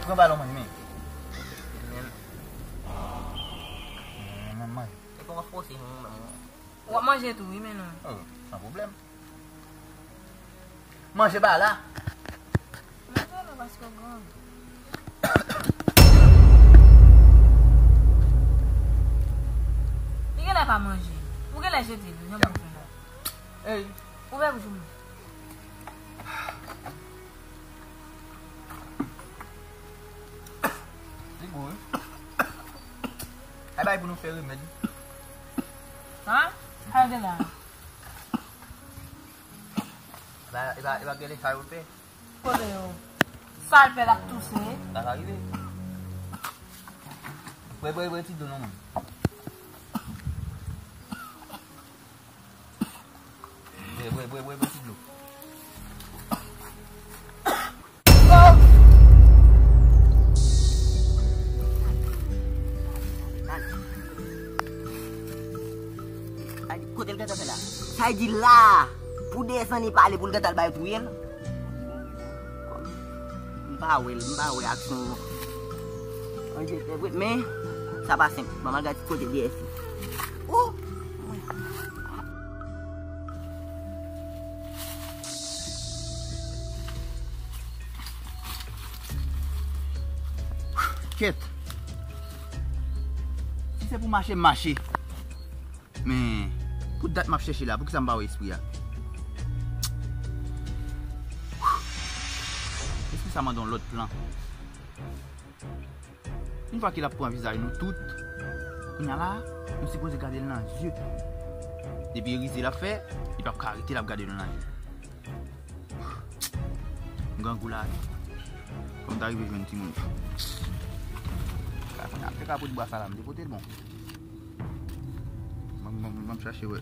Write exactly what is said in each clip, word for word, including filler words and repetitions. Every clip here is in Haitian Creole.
Pran balon manje, men. Men. Men, men, manje. E pou w fòse nou, men. W ap manje tou, wi, men non. Oh, san pwoblèm. Manje ba la. Manje la paske w grangou. Li genlè pa manje. Ou genlè jete l, jan pou fè la. Ey. Ouvè bouch ou. Li gou, wi. Ay bay pou nou fè remèd. Hein? Sa l gen la? E pa, e pa, e pa gade sa yo fè. Kote yo? Sa l fè l ap touse. Sa ka rive. Bwè, bwè, bwè, ti dlo non, moun. Bwè, bwè, bwè, bwè, bwè, ti dlo. Kote l gentan fè la? Sa vle di la, pou de zan li pale pou l gentan al bay touye l. M pa wè l, m pa wè aksyon an. Manje tè vre, men sa pa senp. Ban m al gade kote D S I. Oh! Kèt. Si se pou mache, m mache. Men, pou dat m ap chèche la, poukisa m pa wè espri a? Espri sa mande yon lòt plan. Yon fwa ke l ap pran vizaj nou tout, kounye a la, nou sipoze gade l nan zye. Depi e rize l ap fè, li p ap ka rete, l ap gade nou nan zye. M grangou la wi. Fò m ta rive jwenn timoun. Ka fè apre kapot bwa sa la, m te pote l bon. Ban m, ban m, ban m chache wè.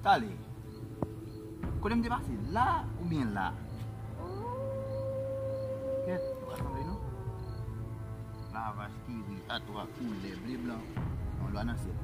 Tale. Kote m te pase? La oubyen la? Kèt, yo pa sanble non. Lavach ki ri a twa koulè, ble, blan, yon lwa nan syèl.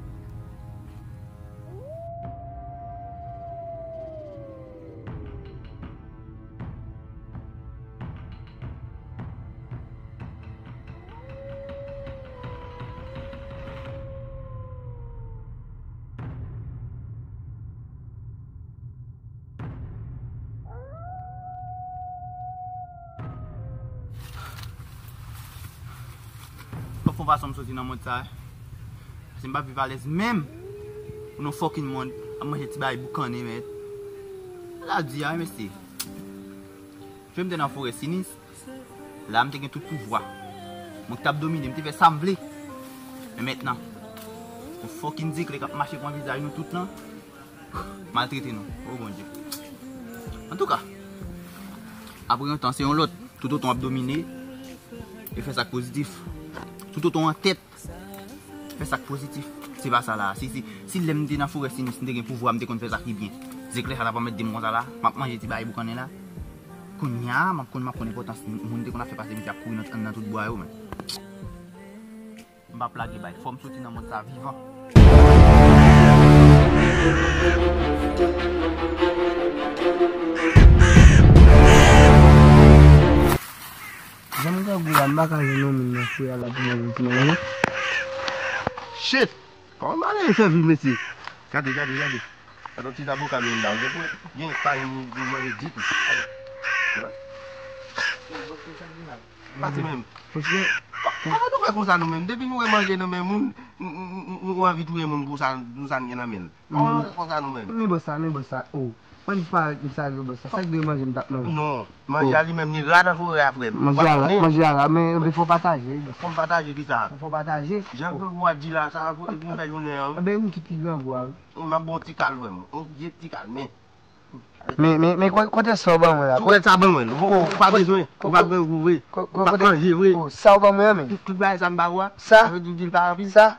Fòk fon fason m soti nan mond sa. Paske m p ap viv alèz menm. Pou nou fucking mond ap manje ti bagay boukannen, mèt. Sa di a, mesye. Jan m te nan forè Sinis, la m te gen tout pouvwa. Mwen ki t ap domine, m te fè sa m vle. Men mentnan, yon fucking zeklè k ap mache pran vizaj nou tout lan, maltrete nou. O Bondye. Antouka, apre yon tan, se yon lòt. Toutotan w ap domine, e fè sa k pozitif. Toutotan w an tèt, fè sa k pozitif. Se pa sa la. Si, si, si lè m te nan forè Sinis, m te gen pouvwa, m te konn fè sa ki byen. Zeklè sa t ap anmède m konsa la. M ap manje ti bagay boukannen la. Kounye a, m ap konn, m ap konn enpòtans moun te konn ap fè pase misye ap kouri nan, nan tout bwa yo, men. M p ap lage bay. Fò m soti nan mond sa vivan. Jan m grangou la, m pa ka jwenn yon moun nan fouye a la pou mwen vin ti manje. Shit! Kòman m ale sèvi, mesye? Gade, gade, gade. Gade yon ti zaboka menm la. Gen pa yon manje ditou. Pati menm. Kòman nou fè konsa nou menm? Depi nou wè manje nan men moun, nou, nou, nou, nou anvi touye moun pou sa, pou sa n gen nan men l. Kòman nou fè konsa nou menm? Men bòs sa, men bòs sa. Oh. Mwen di pa avèk misye avè bòs sa. Sa k dwe manje m t ap manje. Non. Manje a li menm, li ra nan forè a, frè m. Manje a ra, manje a ra, men, men fò pataje. Fò m pataje kisa? Fò pataje. Jan grangou a di la, sa pou nou fè jounen an. Enben, m ki pi grangou a, wi. M ap ba w ti kal, frè m. Yon vye ti kal, men. Men, men, men, kote sa w ban mwen la? Ou kwè sa ban mwen? Ou pa bezwen. Ou pa grangou vre. Ou pa manje vre. Sa w ban mwen an, men. Tout, tout bagay sa m ba ou a. Sa? Sa vle di w di l pa anpil? Sa?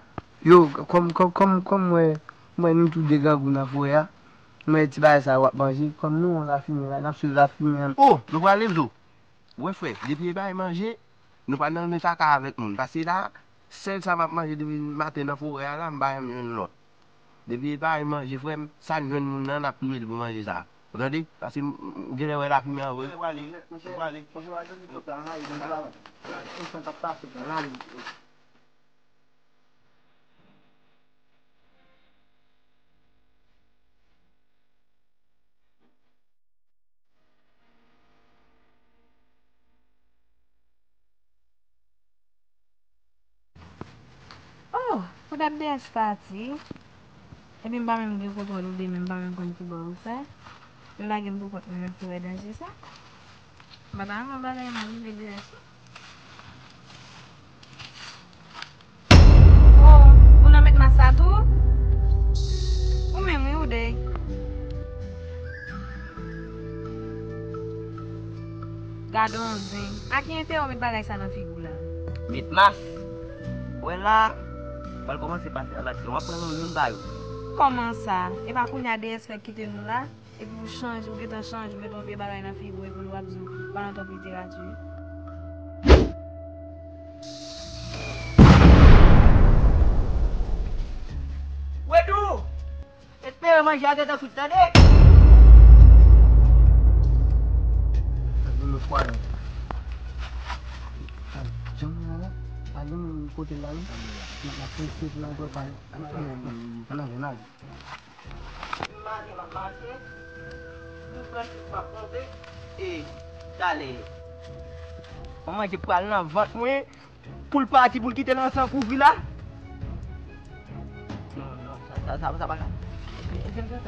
Yo, kòm, kòm, kòm, kòm mwen, mwen, nou tou de grangou nan forè a. Mwen, ti bagay sa w ap manje. Kòm nou, lafimen la, n ap swiv lafimen an. Oh, nou pral leve zo. Wè, frè, depi e bay manje, nou pa nan menm saka avèk moun. Paske la, sèl sa m ap manje depi maten nan forè a la, m pa janm jwenn lòt. Depi e pa manje, frè m, sa n jwenn moun nan, n ap touye l pou manje sa. Ou tande? Paske m, m, m genlè wè lafimen an vre. Misye prale, misye prale, misye prale. Oh, ou dat D S pati. Epi m pa menm gen kontwòl ou de, men m pa menm konn ki bò ou fè. Ou lage m pou kont mwen, menm ki wè danje sa. M pa ta renmen bagay mal rive D S. Oh, ou nan met mas la tou? Ou menm wi, ou dey. Gade yon zen. A ki enterè w met bagay sa nan figi w la? Met mas. Wè la, pral kòmanse pase al aksyon. W ap pran yon youn pa youn. Kòman sa? E pa kounye a D S fèk kite nou la? Epi ou chanje, ou gentan chanje, ou mete yon vye bagay nan figi w, epi w ap di w pa nan top literati. Wedou! Espere manje a gentan kwit, tande! Sa gen lòt pwa la. Jan mwen la, pa gen moun kote la, wi. N ap prese pou n al prepare. Ann ale, ann ale, ann ale. M mache, m ap mache. M pran tout m ap monte. E, talè. Mwen manje pral nan vant mwen. Pou l pati, pou l kite l nan san kouvri la. Non, non, sa, sa, sa, sa pa ka. Jan, jan, jan,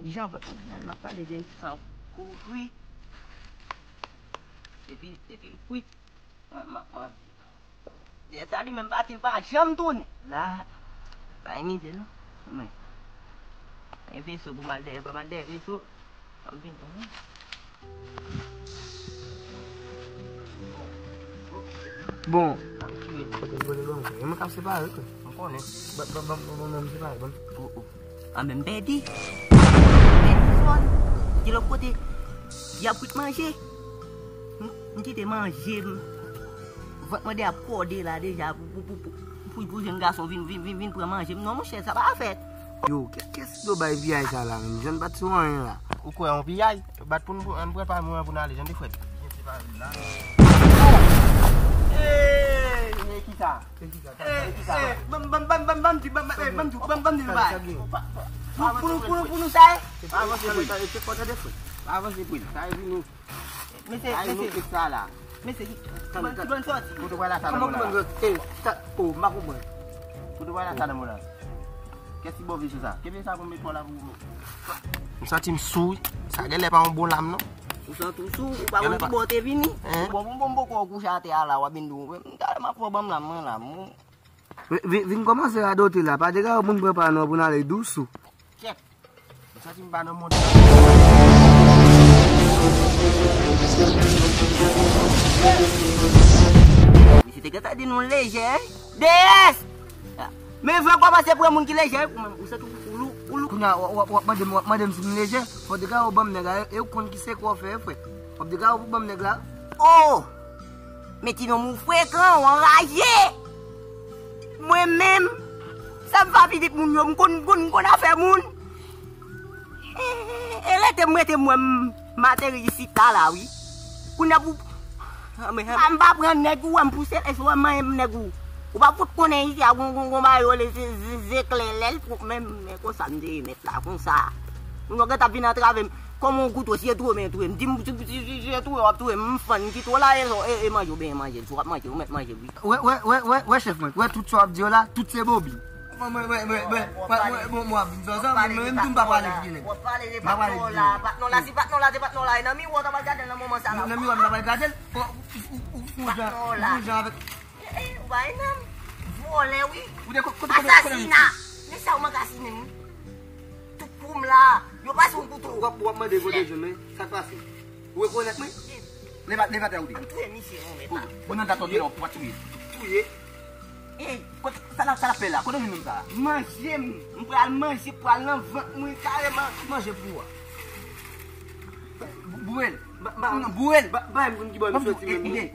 jan, jan, m ap pale de san kouvri. Epi, epi, wi. Mwen, mwen, mwen. Dè sa li menm pati, l pa janm tounen. La, pa gen mizè non. Men, gen veso pou m al dèyè, pa m al dèyè veso. M ap vin tounen. Bon. Kote l vole ban mwen. E mwen k ap separe tou. M konnen. Ban, ban, ban, ban, ban, ban m separe, ban m. Oh, oh. An men m pèdi. M pèdi zòn. Gen lòt kote. Y ap kwit manje. M, m kite manje m. Vant mwen de ap kòde la deja pou, pou, pou, pou, pou, pou jèn gason vin, vin, vin, vin pran manje m. Non, monchè, sa pa fèt. Yo, kè, kès ki do bay piyay sa la menm? Jèn bat sou anyen la. Ou kwè yon piyay? Bat pou n, pou n prepare mwen pou n ale, jan de frèt. Hey, men ki sa? Hey, hey, ban, ban, ban, ban, ban m di, ban, ban, hey, ban m di, ban, ban m di l bay. Pou, pou nou, pou nou, pou nou sa, eh? Pa avanse pou li. Pa avanse pou li. Pa avanse pou li. Sa e vini. Mesye, mesye. Mesye, ki, ki bòn, ki bòn sòti? Kote w pral la sa nan mwen la? Kòman ki bòn sòti? Eh, sa, oh, m pa konprann. Kote w pral la sa nan mwen la? Kès ki ba w vizyon sa? Kenbe sa pou m met kò la pou ou. M santi m sou, wi. Sa genlè pa yon bon lam, non. Ou santi w sou, ou pa konn ki bò w te vini? Hein? Bon, bon, bon, bon, kò w kouche atè a la, w ap vin di w, m talè m ap fè w ban m lam, mwen lam. Vin, vin, vin kòmanse radote la, pa dega w pou n pran pa non pou n ale dous ou. Kèt. M santi m pa nan mond sa. Misye te gentan di nou lejè, hein? D S! Men van kòmanse pran moun ki lejè, ou menm, ou santi w lou, ou lou. Kounye a, w, w, w ap mande m, w ap mande m si m lejè, fò w te ka ban m nèg la, e, e ou konn ki sekrè w fè, frè. W ap te ka ban m nèg la. Oh! Men ti nonm ou frekan, ou anraje! Mwen menm, sa m fè a pitit moun yo, m konn, m konn, m konn afè moun. E, e, e rete m, rete m wè m, m ateri isit la, la, wi. Kounye a pou, a, m pa pran nèg ou, wè m pouse, èske w wè m manyen m nèg ou? Ou pa fout konnen isi a gon, gon, gon bagay yo rele ze, ze, zeklè lè l pwòp, men, men konsa m te ye mèt la, konsa. Moun yo gentan vin antrave m. Kòman w kouto, si e touye men touye m. Di m, si, si, si, si e touye w ap touye m, m fann, m kite w la, e, e, e manje w benyen manje l. Si w ap manje, ou mèt manje l, wi. Wè, wè, wè, wè, wè, chèf mwen, wè tout sa w ap di yo la, tout se bobi. Mwen, mwen, mwen, mwen, mwen, mwen, mwen, mwen, mwen ap vin zòzò, mwen, mwen, mwen, m tou m pa pale ki nèg. W ap pale de patnò w la, patnò w la, se patnò w la, se patnò w la, e nan miwa w ta pral gade l nan moman sa la. Nan miwa m ta pral gade l, ou, ou, ou, ou, ou jan, ou jan avèk. Eh, eh, ou bay nanm. Vòlè, wi. Ou de ko-, kote, kote, kote, asasina. Men sa ou makasinen, wi. Tout pou m la. Yo pase yon kouto. W ap, w ap mande kote jwenn mwen. Sa k pase? Ou rekonèt mwen? Leve, leve atè ou de. An touye misye, non, men pa. Ou nan dat lòt de la, ou pa touye. Touye? Eh. Kote, sa la, sa la fè la? Kote jwenn nonm sa? Manje m. M pral manje, pral nan vant mwen kareman. Manje pou ou a. Bou-, boure l. Ba, ba, non, boure l. Ba, ba, m konn ki bò m soti menm, non.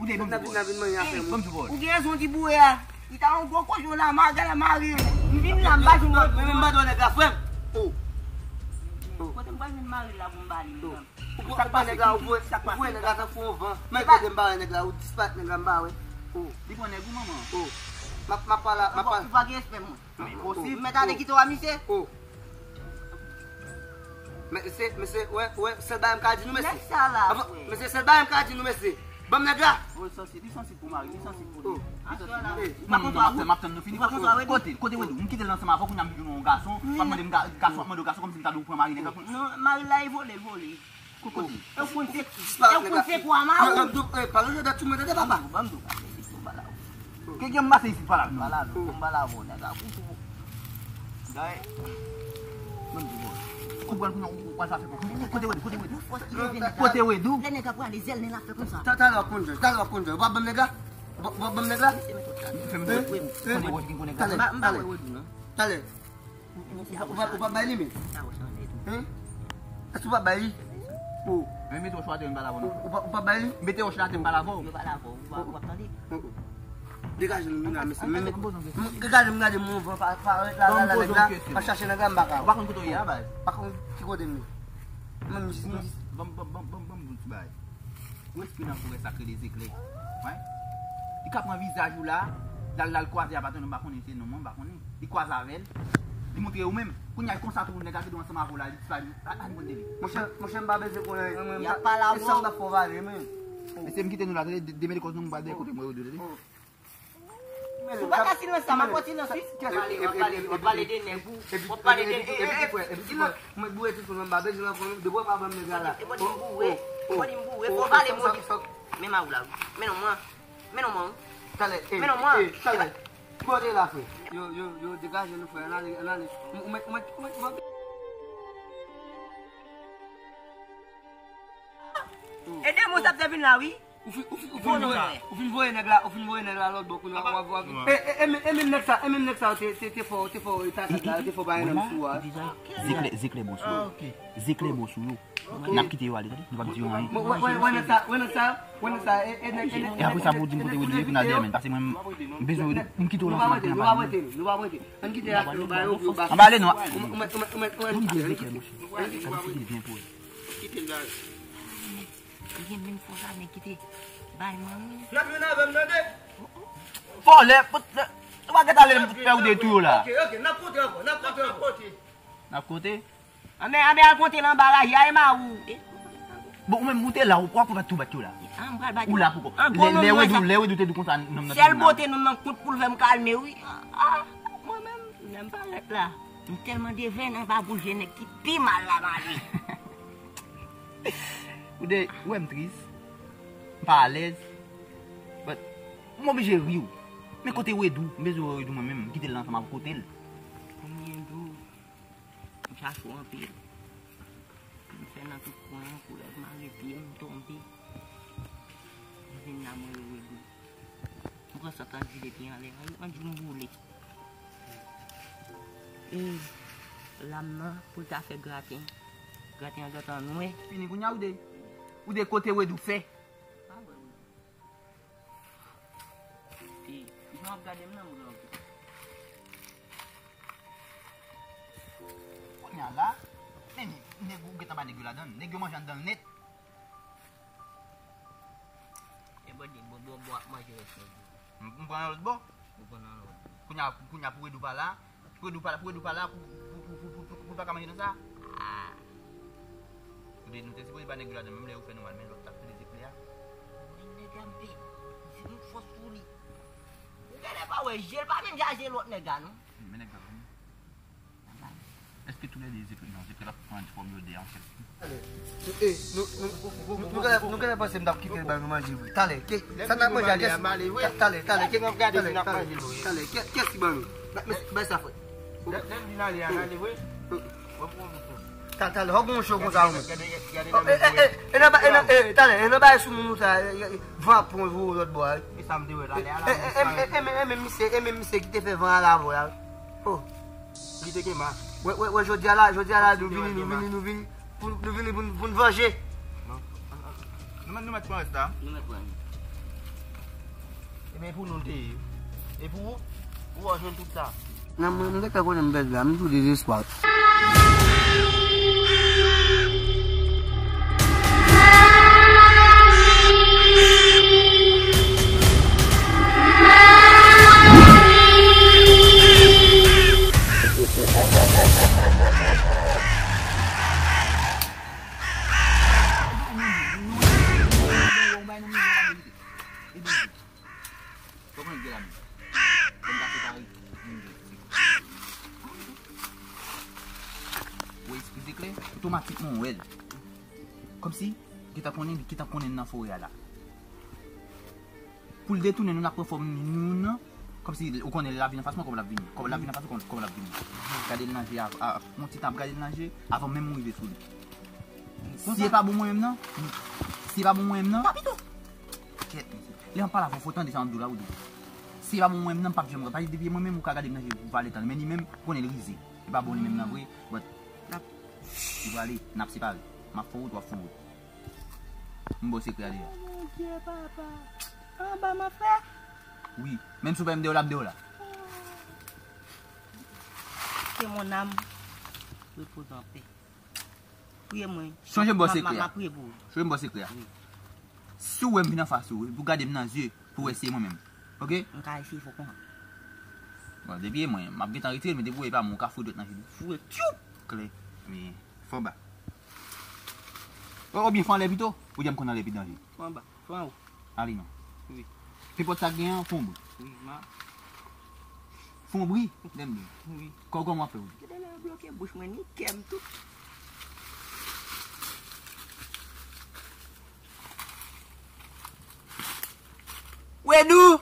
Ou gen rezon ki boure a. Li ta yon gwo kochon la, ma gade mari. M vin la, m pa jwenn mari. Men, men, men, nèg la, frè m. Oh. Kote m pral jwenn mari la pou m ba li, menm? Ou pran, ou pran nèg la, ou voye, ou voye nèg la tankou yon van. Men kote m ba wè nèg la, ou disparèt nèg la, m ba wè. Oh. Li pran nèg ou, manman? Oh. M ap, m ap pale, m ap pale. Ou pa gen respè, mwen. Mèt ale kite w a misye. Oh. Mesye, mesye, wè, wè, sèl bagay m ka di nou, mesye. Nèg sa la, frè. Mesye, sèl bagay m ka di nou, mesye. Ban m nèg la. Oh, li sansi, li sansi pou mari, li sansi pou li. Oh. Aswè la. Eh, m ap tann, m ap tann nou fini. Kote, kote Wedou? M kite l ansanm avè w, kounye a m vin yon gason, w ap mande m ga-, gason, w ap mande w gason kòmsi m ta di w pran mari nèg la. Non, mari la, e vole, l vole. Kokote. E w konn se, e w konn se kwa ma ou. Pale jòdè tou mwen tande papa. Ban m tou pale isit, ban m pale avè w. Ke gen m pase isit pale avè nou. Pale avè w, ban m pale avè w, nèg la. Koute w. Gay. Ban m di w. Ou pral kounye a, ou pral sa fè pou. Kote Wedou, kote Wedou? Kote Wedou? Lè nèg la prale zèl, nèg la fè konsa. Talè w ap konn jòj, talè w ap konn jòj. W ap ban m nèg la? W ap ban m nèg la? Talè, talè. Talè. Ou, ou, ou pa, ou pa bay li, men? Hein? Èske ou pa bay li? Oh. Men mete w sou atè, m pale avè w, non. Ou pa, ou pa bay li? Mete w sou atè, m pale avè w. Yo pale avè w, ou pa, ou pa tande? Oh, oh. Degaje nou, vin la, mesye. Degaje m gade mon van pa, pa, la, la, la, nèg la. Pa chache nèg la, m pa ka. Ou pa konn kote w ye a, baz? Pa konn ki kote m ye. Mwen, m jis, m jis. Ban m, ban m, ban m, ban m, ban m di w ti bagay. Ou espri nan forè sa k rele Zeklè. Wi. Li ka pran vizaj ou la, l al, l al kwaze a patnè, m pa konnen se non mwen, m pa konnen. Li kwaze avè l. Li montre ou menm. Kounye a, li konsa tou, nèg la ki dwe ansanm avè w la, li disparèt. A, a, nou konn de li. Monchè, monchè, m pa bezwen konnen anyen, mwen, m ta, e sa m ta fè w pale, men. Mesye, m kite nou la, tande, de-, demele kòz nou, m pral dèyè kote mwen, yo, tande. Ou pa ka silanse sa, m ap pran silans, wi. W ap pale, w ap pale, w ap pale de nèg ou, w ap pale de, e, e, e, e, silans. Mwen boure tout moun, m pa bezwen nan fon, depi w pa ban m nèg la la. E bò di m boure, e bò di m boure, fò w pale modi. Men ma ou la, wi. Men non mwen, men non mwen, wi. Talè, e, men non mwen, e, talè. Kote la, frè? Yo, yo, yo, degaje nou, frè, ann ale, ann ale. Ou mèt, ou mèt, ou mèt, ou mèt. E de moun sa ap te vin la, wi. Ou fin, ou fin, ou fin voye, ou fin voye nèg la, ou fin voye nèg la lòt bò, kounye a w ap, w ap, e, e, e, men, e, men nèg sa, e, men nèg sa, te, te, te fè, te fè, e, ta, ta, te fè bagay nan sou a. Zeklè, Zeklè bon sou yo. Zeklè bon sou yo. N ap kite yo ale, tande? Nou p ap di yo anyen. Wè, wè, wè, nèg sa, wè, nèg sa, wè, nèg sa, e, e, nèg, e, nèg, e apre sa, pou di m kote Wedou ye, vin al dèyè, men, paske mwen, m bezwen Wedou, m kite yo la, nou pa prete, nou pa prete, nou pa prete. Ann kite afè yo ba yo, yo ba. Anba ale non. Ou mèt, ou mèt, ou mèt, ou mèt, ann kite, ann kite. Kite l la. Li gen menm fò sa, nèg ki te bay manmi. N ap jwenn avè m, tande? Vòlè, pot, ou pa gentan ale fè ou de tou yo la. Ok, ok, n ap konte ankò, n ap konte ankò. N ap konte? Anben, anben, al konte l anba raje a, e ma ou. Bon, ou menm, ou te la, ou pa konn tou bat yo la. Ou la pou kò. Lè, lè Wedou, lè Wedou te di konsa, nonm nan te vin la. Sèl bote nonm nan kout pou l fè m kalme, wi. Ah, mwen menm, lè m parèt la, m tèlman devèn, m pa bouje nèg ki pi mal la pale. Ou de, ou wè m tris, m pa alèz, but m oblije ri w. Men kote Wedou? M bezwen wè Wedou mwen menm, m kite l ansanm avè w, kote l? Konbyen jou m chache w anpil. M fè nan tout kwen an, koulèv mare pye m, m tonbe. M vin la, mwen rele Wedou. M pran sant anjile pye anlè a, wi, anjou m boule. E lam nan pou l ta fè graten. Graten an gentan nwè. Fini kounye a, ou de, ou de kote Wedou fè. Pa wè Wedou. E, jan w ap gade m nan, m gran gou. Kounye a la, men nèg ou gentan ba nèg yo ladann. Nèg yo manje anndan l nèt. E bò di, bò, bò, bò ap manje rès nèg yo. M, m pran yon lòt bò. Ou pran yon lòt. Kounye a, kounye a pou Wedou pa la, pou Wedou pa la, pou Wedou pa la, pou, pou, pou pa ka manje nan sa. Ah. Ou de, nou te sipoze ba nèg yo ladann, menm lè yo fè nou mal, men lòt t ap pede Zeklè a. Men nèg la m pe, di nou fòs sou li. Ou genlè pa wè je l, pa menm jan je lòt nèg la, non. Men nèg la vini. Èske tou lè de Zeklè, non, Zeklè pa pran fòm yo de an sèl. Talè. E, nou, nou, nou, nou genlè, nou genlè panse m t ap kite l ba nou manje vre. Talè, ke, sa n ap manje a, kès, talè, talè, ke, talè, talè, talè, ke, kès ki ban nou? Bay sa, frè. Lè, lè m vin ale a, n ale vre. Mwen pran yon bout. Ta-, talè, fòk gon cho konsa ou menm. Gade, gade, gade. Oh, nan eh, eh, men eh, eh, nan ba-, eh, nan, eh, talè, eh, nan bagay sou moun ou sa, eh, eh, van ap pran voye w lòt bò a, wi. E sa m te wè talè a la, eh, eh, eh, eh, eh, men, eh, men misye, eh, men misye ki te fè van al avè w la, wi. Oh. Li te gen mas. Wè, wè, wè, jodi a la, jodi a la, nou vini, nou vini, nou vini pou, nou vini pou, pou n vanje. Non. Nou mèt, nou mèt pran rès la. Nou mèt pran. E men pou nou l te ye. E pou ou, ou a jwenn tout sa. Nan mwen, m te ka konnen m pèdi la, m tou dezespwa. Ou eskize klè, otomatikman ou wè l. Kòmsi, gentan konnen, gentan konnen nan forè a la. Pou l detounen nou, n ap pran fòm nou nan. Kòmsi, ou konnen lè l ap vin anfas mwen, kòman l ap vini. Kòman l ap vin anfas mwen, kòman, kòman l ap vini. Gade l nan je a, a, yon ti tan ap gade l nan je, avan menm ou rive sou li. Si e pa bon mwen menm nan, si e pa bon mwen menm nan, papito! Kèt, mesye. Lè m pale avè w, fò w tande sa m ap di w la, ou di. Si e pa bon mwen menm nan, m p ap janm, pa depi e mwen menm, ou ka gade m nan je pou pale tan, men li menm, ou konnen l rize. E pa bon li menm nan vre, but, li prale, n ap separe. M ap fè wout, w ap fè wout. M ba w sekrè a deja. Oh, mon Dieu, papa. Anba m ap fè? Wi, menm si w pa vle m deyò la, m deyò la. Que mon âme repose en paix. Priye mwen. Sonje m ba w sekrè a. M ap priye pou ou. Sonje m ba w sekrè a. Wi. Si w wè m vin anfas ou, pou w gade m nan zye, pou w wè se mwen menm. Oke? M ka eseye fè w konprann. Bon, depi e mwen, m ap gentan retire l, men depi w wè e pa mwen, ou ka fout dwèt nan je li. Foure tyoup! Klè. Men, fè anba. O, oubyen fè anlè pito, ou di m konn anlè pi danje. Fè anba. Fè anwo. Ale non. Wi. Nenpòt sa k gen an, fè yon bri. Wi, ma. Fè yon bri, lè m di. Wi. Kò kòman w ap fè bri? Gade lè yo bloke bouch mwen, ni kè m tou. Wedou!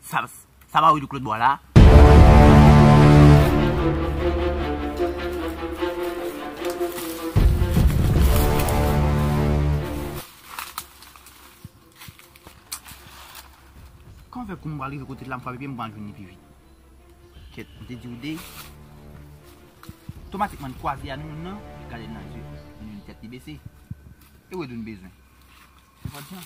Sa, sa pa Wedou Claude Bois la? Kòman fè kou m pral rive kote l la, m frape pye m, m pral jwenn li pi vit. Kèt, m te di w de. Otomatikman, n kwaze a nou menm nan, gade l nan je, nou menm tèt li bese. E Wedou n bezwen. Nenpòt jan.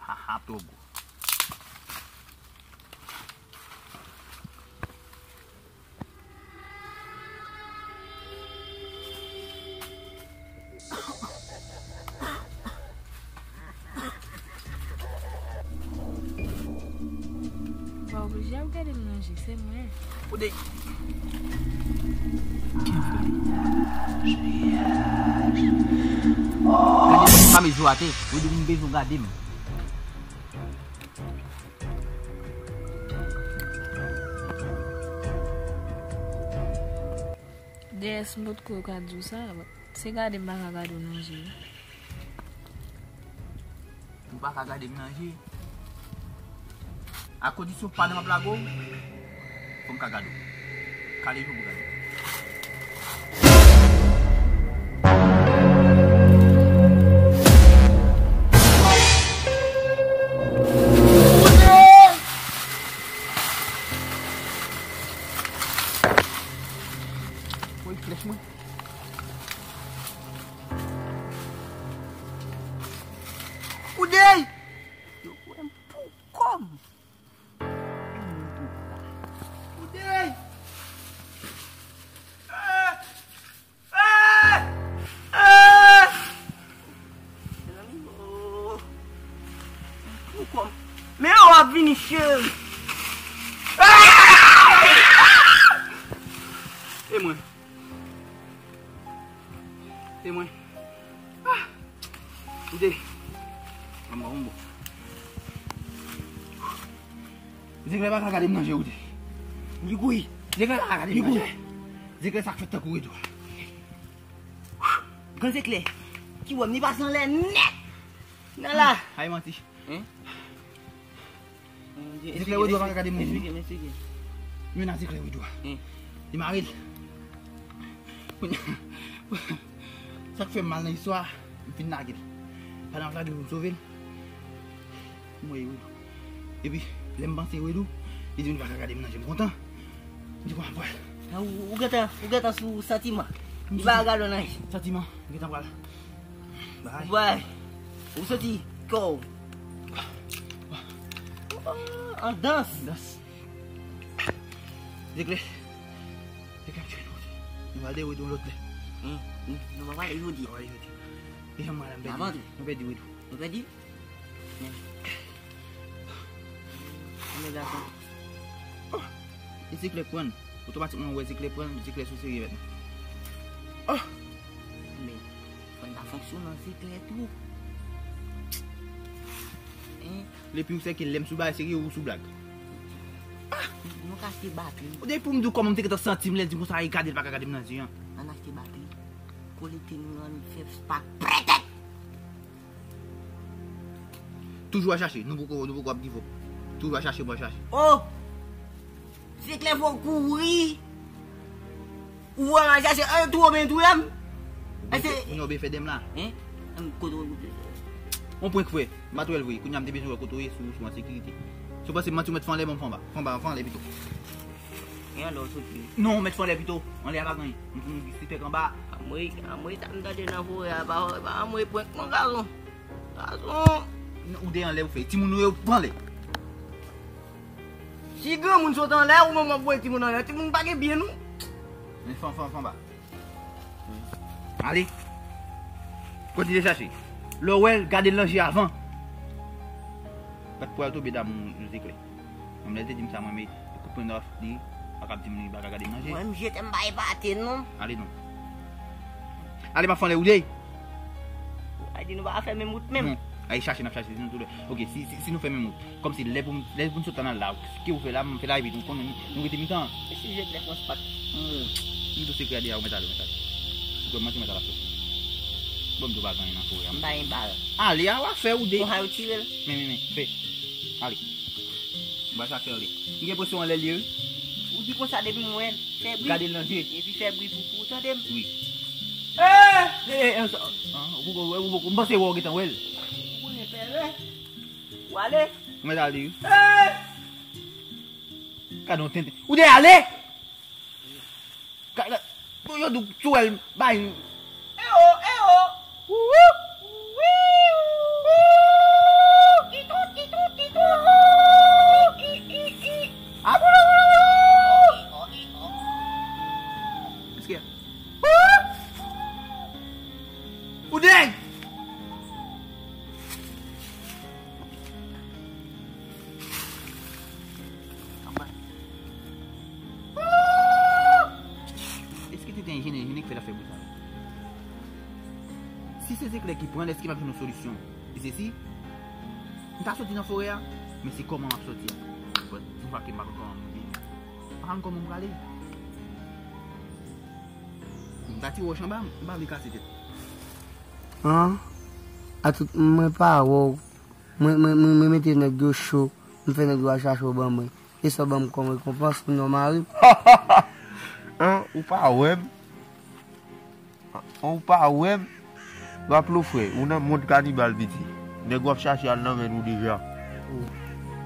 Haha, Togo. Pa oblije ap gade m nan je, se mwen. Ou de. Kè foli. Gade m pa met zo atè, ou di m bezwen gade m. Dèyè, si m potko ka di w sa, se gade m pa ka gade w nan je. Ou pa ka gade m nan je? A kondisyon pandan m ap lage w, fò m ka gade w. Kale je w pou gade. Woy, flèch mwen. Koudèy! Yo kwè m pou kò m. Koudèy! Eh! Eh! Eh! Mezanmi, oh. Pou kò m. Men yo ap vini, cheri. Ah! E mwen. E mwen. Ah! Ou de. Mwen bon, mwen bon. Zeklè pa ka gade m nan je, ou de. Li kouri. Zeklè pa ka gade m nan je. Zeklè sa k fèt tankou redo. Gran zeklè. Ki wè m, li pase anlè nèt. Nan la. Ay manti. Hein? Zeklè Wedou pa ka gade moun. Esplike m, esplike m. Mwen nan zeklè Wedou a. Li mare l. Sa k fè m mal nan istwa a, m fin lage l. Pandan m ap lage l pou m sove l, M wè Wedou. Epi, lè m panse Wedou, li di m li pa ka gade m nan je, m kontan. M di kòman m pral. Ah, ou, ou gentan, ou gentan sou santiman. Li pa ka gade w nan je. Santiman, m gentan pral. Bay. Bay. Ou soti kò w. An dans. An dans. Zeklè. Zeklè ap tchwe nou. Nou pral de Wedou lòt lè. Hmm, hmm, nou pa pale jodi. Nou pale jodi. E jan m pale, m pèdi. Mwen pèdi Wedou. Nou pèdi? Men. Men gason. Oh! E Zeklè pran. Otomatikman, ou wè Zeklè pran, Zeklè sou serye mèt. Oh! Men, fò n ta fonksyonan Zeklè tou. Hein? Le pire, se ke lè m sou bagay serye, ou sou blag. Ah! Nou ka achte batri. Depi pou m di w kòman m te gentan santi m lè l di m konsa, e gade l pa ka gade m nan je an. Ann achte batri. Kolekte nou nan fè spak. Pètèt! Toujou a chache, nou poko, nou poko ap give up. Toujou a chache, mwen chache. Oh! Zeklè fò kouri. Ou wè m al chache, eh, twò byen twò m. Kounye a w byen fè dèm la. Hein? Kote w... On prank frè. M pa t wè l vre. Kounye a m te bezwen wè kote w ye sou, sou an sekirite. Si w panse m manti, w mèt fè anlè, ban m fè anba. Fè anba, fè anlè pito. E anlè w soti? Non, w mèt fè anlè pito. Anlè a pa gen anyen. M konn gen sipèk anba. Anmwey, anmwey, sa m tande nan forè a, pa, pa anmwey prank non, gason. Gason. Non, ou de anlè ou fè. Timoun ou yo pran anlè. Si granmoun sot anlè, ou menm w ap voye timoun anlè. Timoun pa gen pye, non. Men fè, fè, fè anba. Ale. Kontinye chache. Lè w wè l, gade l nan je avan. Bat pou al tonbe damou Zeklè. Menm lè l te di m sa, mwen, men kout pwen nòf li, pa ka ap di m li pa ka gade m nan je. Mwen, m jete m bay pate, non. Ale non. Ale, m ap fè anlè ou de. Ou pa di nou pa fè menm wout menm. Non. Ay chache, n ap chache, se nou tou lè. Ok, si, si, si nou fè menm wout. Kòmsi lè pou m, lè pou m sot ann al la, ke ou fè la, m fè la, epi nou konnen nou, nou rete mitan. E si je blèf mwen spak? Hmm. M tou sekrè a deja, ou mèt ale, ou mèt ale. Ou kwè m manti, ou mèt al ap soti. Bon, m tou pa gen anyen nan forè a. M pa gen bal. Ale, a w a fè ou de. Konsa yo tire l. Men, men, men, fè. Ale. M pa sa fè anlè. M gen presyon anlè li, wi. Ou di konsa depi m wè l. Fè bri. Gade l nan je. Epi fè bri pou, pou ou tande m. Wi. Eh! Eh, eh, eh, sa, ah, ou poko wè, ou poko, m panse wè w gentan wè l. Ou konnen pè, wè. Ou ale. Ou mèt ale, wi. Eh! Gade yon tenten. Ou de ale! Ka-, la, yo, yo di w sou wè l bay. Ewo, ewo. Wou, wou. Wou. Titou, titou, titou. I, i, i. A, wou, wou, wou. Eske? Wou. Ou dèy! Eske te te enjenyè, enjenyè ki fè l ap fè bri sa? Si se Zeklè ki pran l, èske m ap jwenn yon solisyon? E se si m ta soti nan forè a, men se kòman m ap soti a. Bon, yon fwa ke m pa konn kòman m vini. Pa konn kòman m prale. M ta tire wòch anba, m pa vle kase tèt. An? A tout, mwen pa wè w. Mwen, mwen, mwen, mwen mete nèg yo cho. M fè nèg yo al chache w ban mwen. E sa w ban m kòm rekonpans pou non mari m. An, ou pa wè m? An, ou pa wè m? Raplo frè, ou nan mond kanibal piti. Nèg w ap chache al nan men nou deja.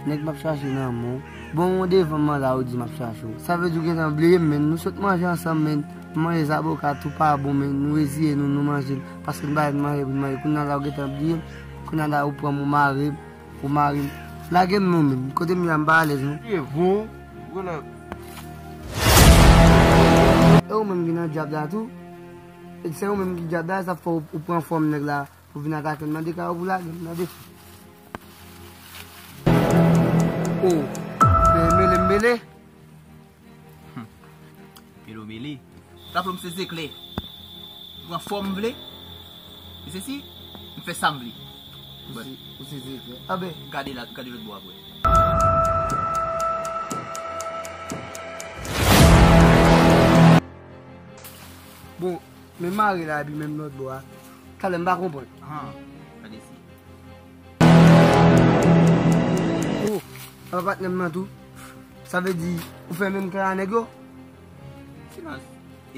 Nèg m ap chache nan men w. Bon, ou devan m an la, ou di m ap chache w. Sa vle di ou gentan bliye m, men nou sot manje ansanm, men. M manje zaboka, tou pa bon, men. Nou reziye nou, nou manje l. Paske n pa jwenn manje pou n manje. Kounye a la, ou gentan bliye m. Kounye a la, ou pran m, ou mare m. Ou mare m. Lage m non, men. Kote m ye a, m pa alèz non. E bon, ou la. E ou menm ki nan djab la tou? E se ou menm ki djab la, sa fè ou, ou pran fòm nèg la pou vin atake m nan de kay ou pou lage m nan defi. Oh, men mele m mele. Mele w mele. Raplo m se Zeklè. M pran fòm m vle. E se si, m fè sa m vle. Ou se, ou se Zeklè. Anben. Gade la, gade lòt bò a pou wè. Bon, men mare la epi menm lòt bò a. Talè m pa konprann. Ah, gade si. Oh, apa patnè m nan tou? Sa vle di, ou fè menm kay a nèg yo? Silans. E?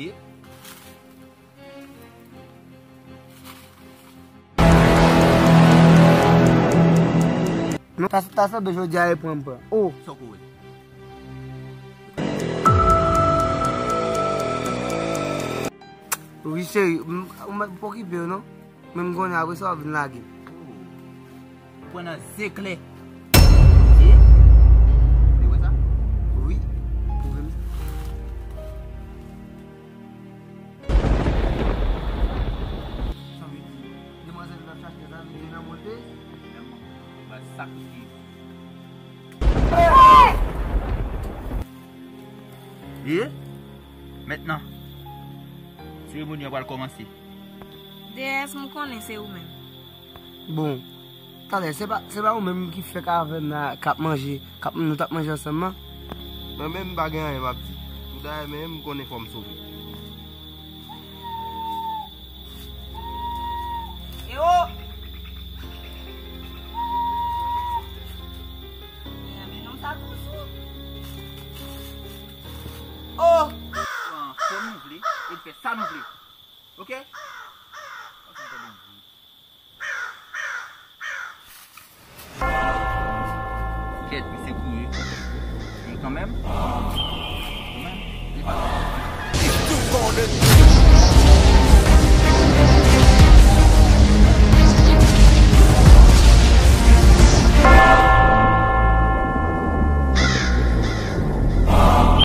Non, ta, ta sanble jodi a e pran m pran. Oh. Sa w kouri? Wi, cheri, m, m, m pa okipe w, non. Men m konnen apre sa w ap vin lage. Ou pran nan zeklè. Ye? Ou wè sa? Wi. Pwouve m sa. Sa vle di, demwazèl la chache, sa vle di nan monte? Ba sa ki. Ye? Mentnan, seremoni an pral kòmanse. Deyès, m konnen se ou menm. Bon, talè, se pa, se pa ou menm ki fèk avè m la, k ap manje, k ap, nou t ap manje ansanm nan? Mwen menm, m pa gen anyen m ap di. Dayè, men m konnen fò m sove. E o! Men, men nonm sa tou sou. Oh! Pran fòm nou vle, e n fè sa nou vle. Oke? Kèt, misye kouri. Men kanmenm, kanmenm, li pa